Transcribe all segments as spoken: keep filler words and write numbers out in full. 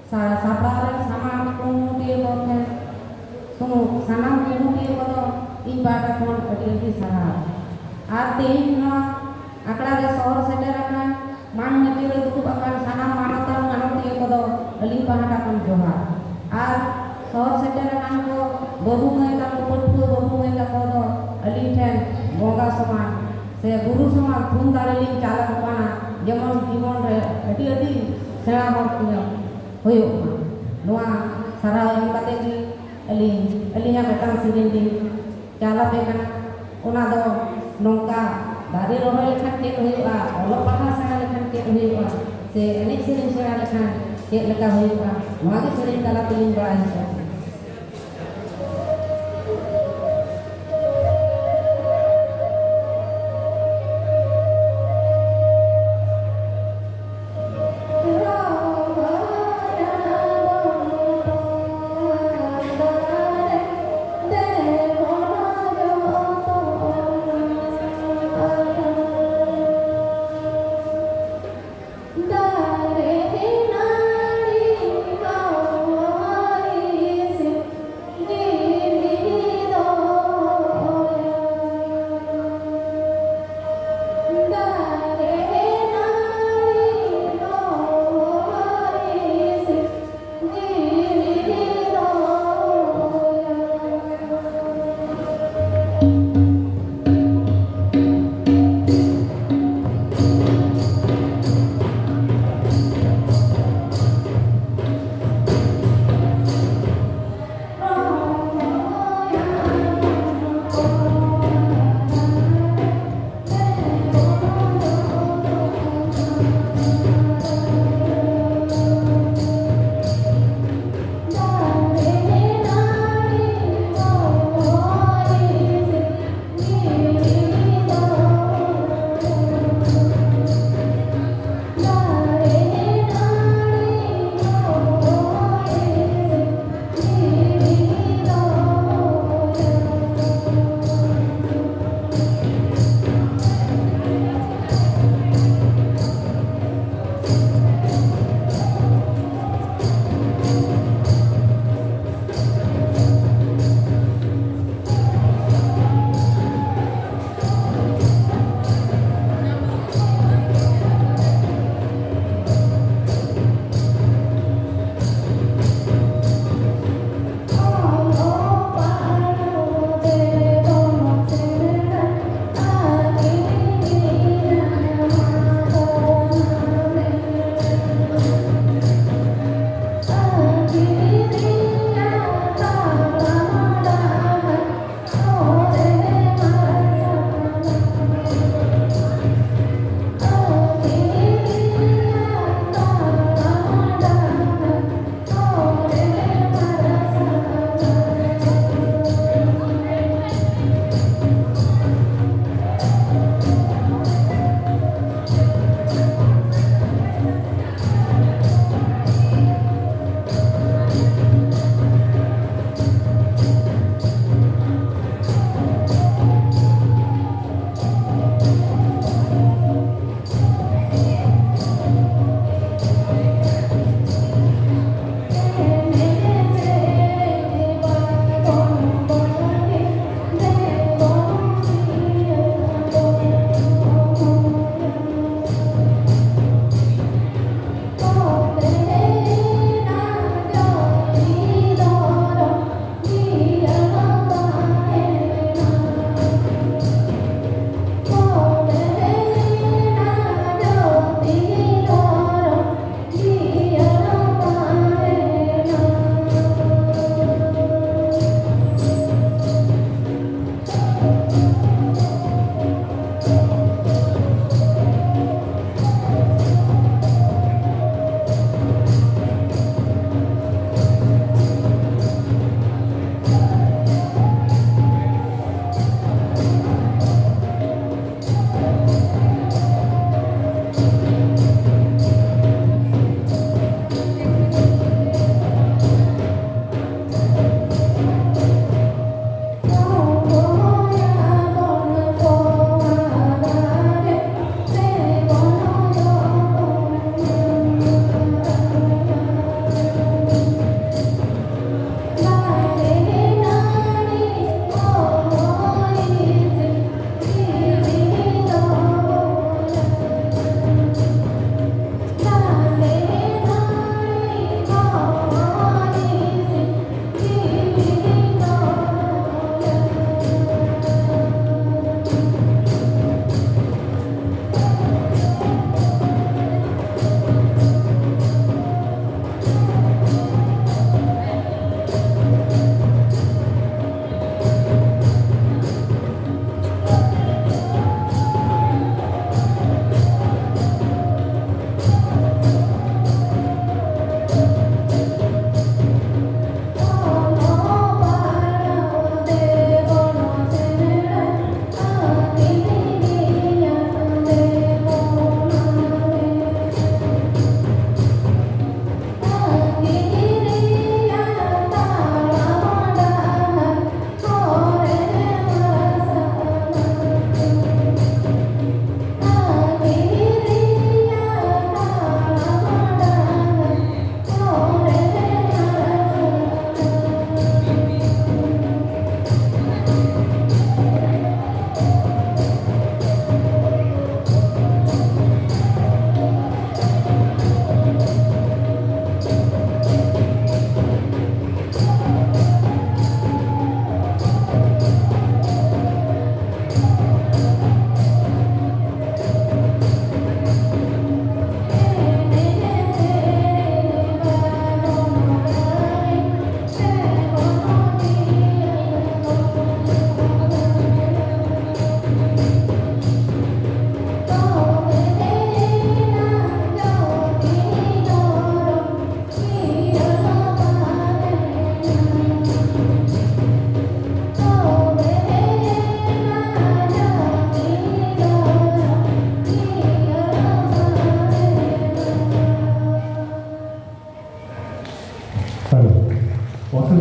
ᱥᱟ- ᱥᱟᱯᱲᱟᱣ ᱨᱮᱱ ᱥᱟᱱᱟᱢ ᱠᱩᱨᱩᱢᱩᱴᱩᱭᱟᱹ ᱠᱚ ᱴᱷᱮᱱ, ᱥᱩᱢᱩᱝ ᱥᱟᱱᱟᱢ ᱠᱩᱨᱩᱢᱩᱴᱩᱭᱟᱹ ᱠᱚᱫᱚ ᱤᱧ ᱯᱟᱦᱴᱟ ᱠᱷᱚᱱ ᱟᱹᱰᱤ ᱟᱹᱰᱤ ᱥᱟᱨᱦᱟᱣ᱾ ᱟᱨ ᱛᱮᱦᱮᱧ ᱱᱚᱣᱟ ᱟᱠᱷᱲᱟ ᱨᱮ ᱥᱚᱦᱚᱨ ᱥᱮᱴᱮᱨ ᱟᱠᱟᱱ ᱢᱟᱹᱱ ᱢᱟᱹᱪᱤ ᱨᱮ ᱫᱩᱲᱩᱵ ᱟᱠᱟᱱ ᱥᱟᱱᱟᱢ ᱢᱟᱱᱚᱛᱟᱱ ᱢᱟᱱᱚᱛᱤᱭᱟᱹ ᱠᱚᱫᱚ ᱟᱹᱞᱤᱧ ᱯᱟᱦᱴᱟ ᱠᱷᱚᱱ ᱡᱚᱦᱟᱨ᱾ ᱟᱨ ᱥᱚᱦᱚᱨ ᱥᱮᱴᱮᱨ ᱟᱠᱟᱱ ᱠᱚ ᱵᱟᱹᱵᱩ ᱢᱟᱹᱭ ᱛᱟᱠᱚ, ᱯᱟᱹᱴᱷᱩᱣᱟᱹ ᱵᱟᱹᱵᱩ ᱢᱟᱹᱭ ᱛᱟᱠᱚ ᱫᱚ ᱟᱹᱞᱤᱧ ᱴᱷᱮᱱ ᱵᱚᱸᱜᱟ ᱥᱚᱢᱟᱱ ᱥᱮ ᱜᱩᱨᱩ ᱥᱚᱢᱟᱱ ᱛᱷᱩᱢ ᱫᱟᱲᱮ ᱞᱤᱧ ᱪᱟᱞ ᱟᱠᱚ ᱠᱟᱱᱟ᱾ ᱡᱮᱢᱚᱱ ᱡᱤᱵᱚᱱ ᱨᱮ ᱟᱹᱰᱤ ᱟᱹᱰᱤ ᱥᱮᱬᱟ ᱦᱚᱲ ᱠᱚ ᱦᱩᱭᱩᱜ ᱢᱟ᱾ ᱱᱚᱣᱟ ᱥᱟᱨᱦᱟᱣ ᱮᱢ ᱠᱟᱛᱮ ᱜᱮ ᱟᱹᱞᱤᱧ, ᱟᱹᱞᱤᱧᱟᱜ ᱢᱤᱫᱴᱟᱝ ᱥᱮᱨᱮᱧ ᱞᱤᱧ ᱪᱟᱞ ᱟᱯᱮ ᱠᱟᱱᱟ᱾ ᱚᱱᱟ ᱫᱚ ᱱᱚᱝᱠᱟ, ᱫᱟᱨᱮ ᱨᱚᱦᱚᱭ ᱞᱮᱠᱷᱟᱱ ᱪᱮᱫ ᱦᱩᱭᱩᱜᱼᱟ, ᱚᱞᱚᱜ ᱯᱟᱲᱦᱟᱣ ᱥᱮᱬᱟ ᱞᱮᱠᱷᱟᱱ ᱪᱮᱫ ᱦᱩᱭᱩᱜᱼᱟ, ᱥᱮ ᱮᱱᱮᱡ ᱥᱮᱨᱮᱧ ᱥᱮᱬᱟ ᱞᱮᱠᱷᱟᱱ ᱪᱮᱫ ᱞᱮᱠᱟ ᱦᱩᱭᱩᱜᱼᱟ, ᱱᱚᱣᱟ ᱜᱮ ᱥᱮᱨᱮᱧ ᱛᱟᱞᱟ ᱛᱮᱞᱤᱧ ᱵᱟᱲᱟᱭ ᱦᱚᱪᱚ ᱯᱮᱭᱟ᱾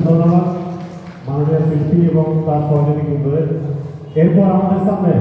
ধন্যবাদ মাননীয় শিল্পী এবং তার সহযোগী বৃন্দদের। এরপর আমাদের সামনে